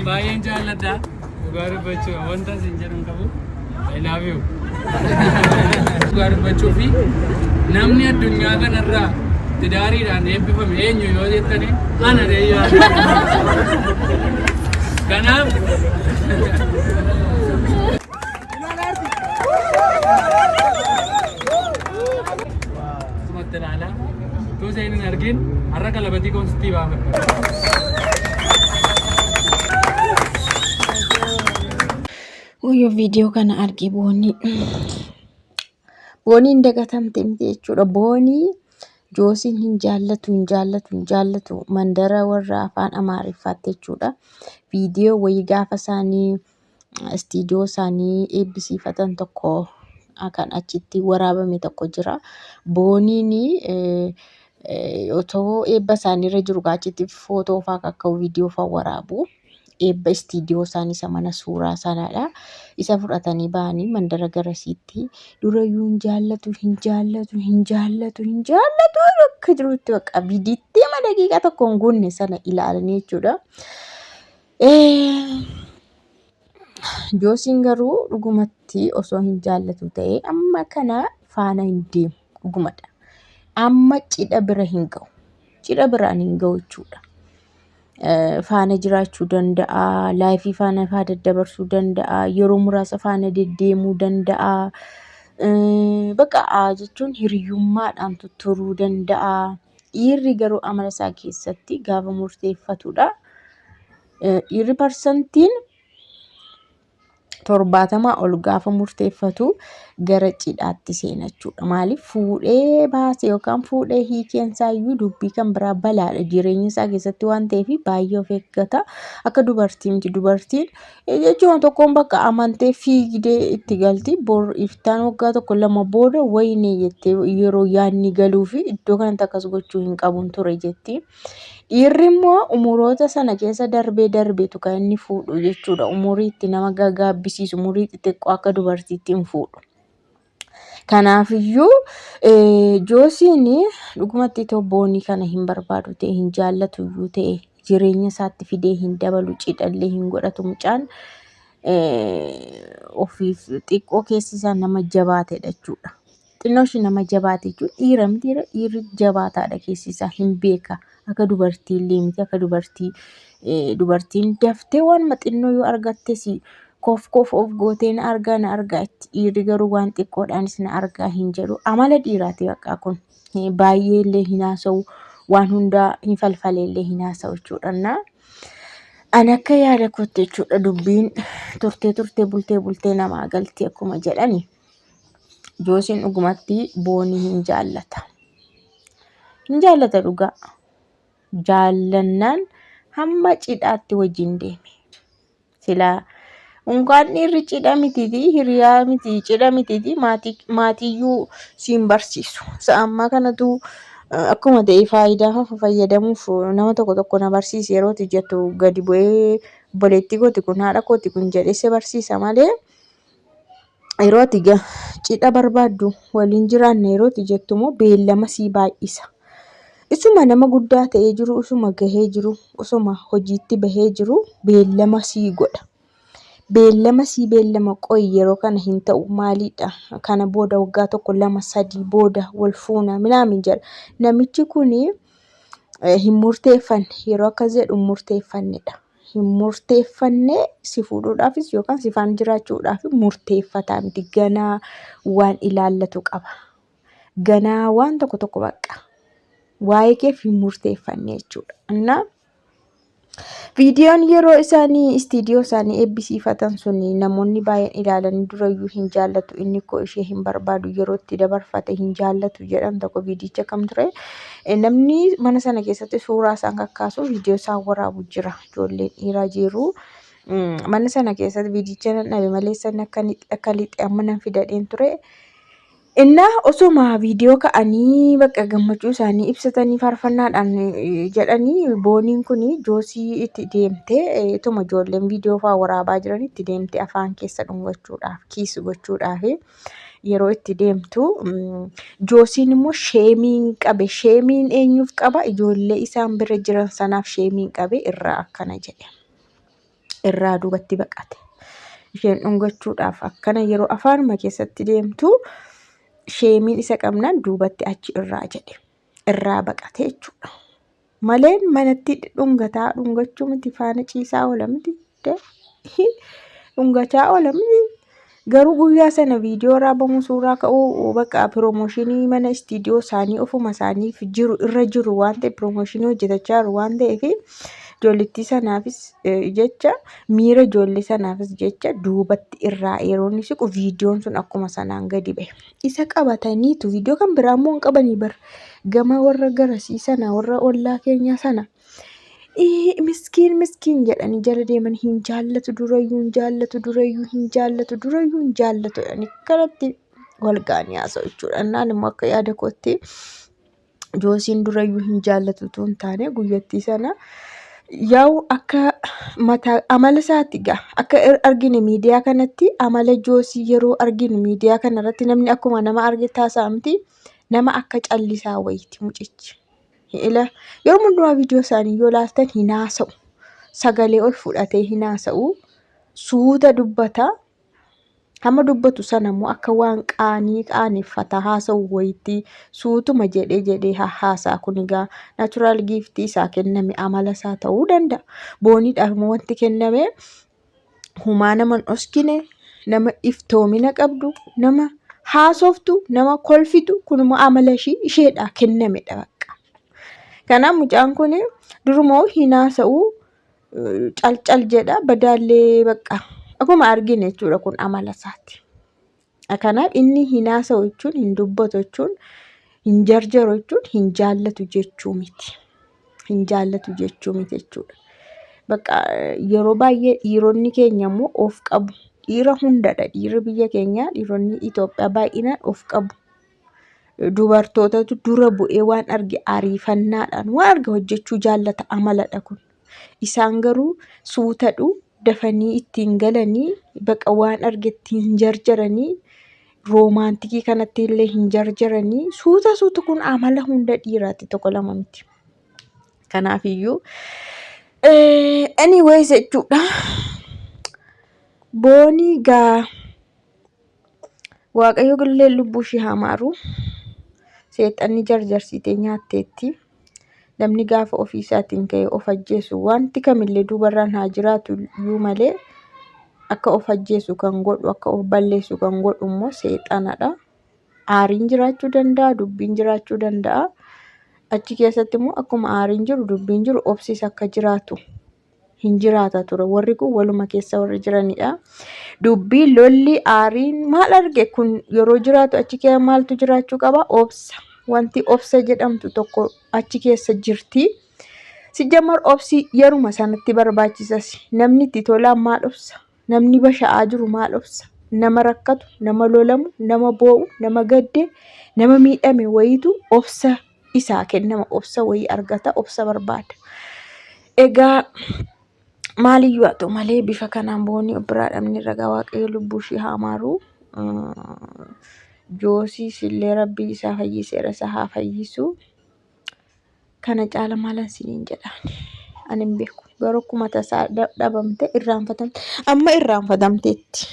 An baay'een jaalladha. Dhugaa dubbachuu wanta isin jedhu hin qabu. I love you. Dhugaa dubbachuu fi namni addunyaa kanarraa tidaariidhaan eebbifame eenyu yoo jettani ana deeyyaa. Kanaaf Sumatti ilaalaa. Utuu isheen hin argin har'a qalabatii koon sitti baafadha. Wayyoo viidiyoo kana arge boonii. Booniin dagatamte miti jechuudha. Boonii Joosiin hin jaallatu hin jaallatu hin jaallatu mandara warra afaan Amaariffaatti jechuudha. Viidiyoo wayii gaafa isaanii istiidiyoo isaanii eebbisiifatan tokko kan achitti waraabame tokko jira. Booniin otoo eebba isaaniirra jiru achitti footoo fa'aa kakka'u viidiyoo fa'aa waraabu. Eebba istiidiyoo isaanii isa mana suuraa sanaadha. Isa fudhatanii ba'anii mandara garasiitti durayyuu hin jaallatu hin jaallatu hin jaallatu hin jaallatu bakka jirutti bakka viidiitti ama daqiiqaa tokko hin guunne sana ilaalanii jechuudha. Joosiin garuu dhugumatti osoo hin jaallatu ta'ee amma kana faana hin deemu dhugumadha. Amma cidha bira hin ga'u. Cidha biraan hin ga'u jechuudha. Faana jiraachuu danda'a, laayifii faana faa daddabarsuu danda'a, yeroo muraasa faana deddeemuu danda'a. Bakka jechuun hiriyummaadhaan tutturuu danda'a. Dhiirri garuu amala isaa keessatti gaafa murteeffatudha. Dhiirri parsantiin 70 ol gaafa murteeffatu gara cidhaatti seena jechuudha. Maaliif fuudhee baase yookaan fuudhee hiikeen isaayyuu dubbii kan biraa balaadha jireenya isaa keessatti waan ta'eef baay'ee of eeggata. Akka dubartii miti dubartiin jechuun tokkoon bakka amantee fiigdee itti galti bor iftaan waggaa tokko lama booda wayinee jettee yeroo yaadni galuu fi iddoo kanatti akkas gochuu hin qabun ture jetti. Dhiirri immoo umuroota sana keessa darbee darbeetu kan inni fuudhu jechuudha. Umurii itti nama gagaabbisiisu, umurii xixiqqoo akka dubartiitti hin fuudhu. Kanaafiyyuu Joosiin dhugumatti itoo boonii kana hin barbaadu ta'e, hin jaallatu iyyuu ta'e, jireenya isaatti fidee hin dabalu, cidhallee hin godhatu mucaan ofiif xiqqoo keessi isaa nama jabaatedha jechuudha. Xinnoo ishii nama jabaate jechuun dhiira miti dhiirri jabaataadha keessi isaa hin beeka. Akka dubartii illee miti akka dubartii dubartiin daftee waanuma xinnoo yoo argattes kof kof of gootee na argaa na argaa itti dhiirri garuu waan xiqqoodhaanis na argaa hin jedhu amala dhiiraati bakka kun baay'ee illee hin haasa'u waan hundaa hin falfalee illee hin haasa'u jechuudha. Naa ani akka yaada kootti jechuudha dubbiin turtee turtee bultee bultee namaa galti akkuma jedhani. Joosiin dhugumatti boonii hin jaallata. Hin jaallata dhugaa. Jaallannaan hamma cidhaatti wajjin deeme. Silaa unkaan dhiirri cidha mitiiti hiriyaa miti cidha mitiiti maatii maatiiyyuu siin barsiisu. Isa ammaa kanatu akkuma ta'e faayidaa fafa fayyadamuuf nama tokko tokko na barsiisi yeroo ati jettu gadi bu'ee obboleettii kooti kun haadha kooti kun jedhee si barsiisa malee. Yeroo ati cidha barbaaddu waliin jiraanna yeroo ati jettu immoo beellama sii baay'isa. Isuma nama guddaa ta'ee jiru, isuma gahee jiru, isuma hojiitti bahee jiru beellama sii godha. Beellama sii beellama qoyi yeroo kana hin ta'u maaliidha kana booda waggaa tokko lama sadii booda wal fuuna minaamin jedha. Namichi kuni hin murteeffanne yeroo akkas jedhu hin murteeffannedha. Hin murteeffanne si fuudhuudhaafis yookaan si faana jiraachuudhaaf murteeffataa miti. Ganaa waan ilaallatu qaba. Ganaa waan tokko tokko bakka waa'ee keef hin murteeffanne jechuudha. Innaa viidiyoon yeroo isaanii istiidiyoo isaanii eebbisiifatan sun namoonni baay'een ilaalanii durayyuu hin jaallatu inni koo ishee hin barbaadu yeroo itti dabarfate hin jaallatu jedhan tokko viidiyicha kam ture Namni mana sana keessatti suuraa isaan kakkaasu viidiyoo isaan waraabu jira. Ijoolleen dhiiraa jiru. Mana sana keessatti viidiyicha nan dhabe malee san akka lixe amma nan fidadheen ture. Innaa osuma viidiyoo ka'anii bakka gammachuu isaanii ibsatanii faarfannaadhaan jedhanii booniin kun joosii itti deemtee ituma ijoolleen viidiyoo fa'aa waraabaa jiran itti deemtee afaan keessa dhungachuudhaaf kiis gochuudhaaf. yeroo itti deemtu joosiin immoo sheemiin qabe sheemiin eenyuuf qaba ijoollee isaan bira jiran sanaaf sheemiin qabe irraa akkana jedhe. Irraa duubatti baqate. Isheen dhungachuudhaaf akkana yeroo afaanuma keessatti deemtu sheemiin isa qabnaan duubatti achi irraa jedhe. Irraa baqate jechuudha. Maleen manatti dhungataa dhungachuu miti faana ciisaa oola miti. Dhungachaa oola miti. Garuu guyyaa sana viidiyoo waraabamuu suuraa ka'uu bakka piroomooshinii mana istiidiyoo isaanii ofuma isaaniif jiru irra jiru waan ta'eef piroomooshinii hojjetachaa jiru waan ta'eef ijoollittii sanaafis jecha miira ijoollee sanaafis jecha duubatti irraa yeroo inni siqu viidiyoon sun akkuma sanaan gadi ba'e. Isa qabataniitu viidiyoo kan biraa immoo hin qabanii bar gama warra garasii sana warra ollaa keenyaa sana Miskiin miskiin jedhanii jala deeman hin jaallatu durayyuu hin jaallatu durayyuu hin jaallatu durayyuu hin jaallatu jedhanii akkanatti wal ga'anii haasa'u jechuudha. Innaan immoo akka yaada kootti Joosiin durayyuu hin jaallatu utuu hin taane guyyattii sana yaa'u akka mataa amala isaati gaa akka argine miidiyaa kanatti amala Joosii yeroo arginu miidiyaa kanarratti namni akkuma nama arge taasa'a miti nama akka callisaa wayiiti mucichi. Ila yeroo hundumaa viidiyoo isaanii yoo ilaaltan hin haasa'u. Sagalee ol fudhatee hin haasa'u. Suuta dubbata. Hamma dubbatu sana immoo akka waan qaanii qaaneffataa haasa'u wayiitti suutuma jedhee jedhee hahaasa'a. Kun egaa naachuraal giiftii isaa kenname amala isaa ta'uu danda'a. Booniidhaaf immoo wanti kenname humaa nama hin dhoskine, nama iftoomina qabdu, nama haasoftu, nama kolfitu kun immoo amala ishii isheedhaa kennamedha bakka. Kanaaf mucaan kun durumoo hin haasa'u calcal jedha badaallee bakka akkuma argine jechuudha kun amala isaati. Kanaaf inni hin haasa'u jechuun hin dubbatu jechuun hin jarjaru jechuun hin jaallatu jechuu miti. Hin jaallatu jechuu miti jechuudha. Bakka yeroo baay'ee dhiironni keenya immoo of qabu. Dhiira hundadha. Dhiirri biyya keenyaa dhiironni Itoophiyaa baay'inaan of qabu. Dubartootatu dura bu'ee waan arge ariifannaadhaan waan arge hojjechuu jaallata amaladha kun. Isaan garuu suutadhu dafanii ittiin galanii baqa waan arge ittiin hin jarjaranii roomaantikii kanatti illee hin jarjaranii suuta suuta kun amala hunda dhiiraati tokko lama miti. Kanaafiyyuu anyways jechuudha. Boonii gaa Waaqayyo illee lubbuu ishii haa maaru. Seexanni jarjarsiitee nyaatteetti. Namni gaafa ofii isaatiin ka'ee of ajjeesu wanti kamillee duubarraan haa jiraatu iyyuu malee akka of ajjeesu kan godhu akka of balleessu kan godhu immoo seexanadha. Aariin jiraachuu danda'a, dubbiin jiraachuu danda'a. Achi keessatti immoo akkuma aariin jiru dubbiin jiru obsis akka jiraatu hin jiraata ture. Warri kun waluma keessa warri jiranidha. Dubbii, lolli, aariin maal arge kun yeroo jiraatu achi keessa maaltu jiraachuu qaba? Obsa. Wanti obsa jedhamtu tokko achi keessa jirti. Sijjamar obsi yeruma sanatti barbaachisas. Namni itti tolaan maal obsa? Namni basha'aa jiru maal obsa? Nama rakkatu, nama lolamu, nama boo'u, nama gadde, nama miidhame wayiitu obsa isaa kennama obsa wayii argata obsa barbaada. Egaa maaliyyuu haa ta'u malee bifa kanaan boonii of biraa dhabne ragaa waaqayyo lubbuu ishii haa maaru. Joosiis illee rabbii isaa fayyiseera isa haa fayyisu. Kana caala maalan isiniin jedhaan ani hin beeku. Garuu akkuma tasaa dhabamte irraanfatamte amma irraanfatamteetti.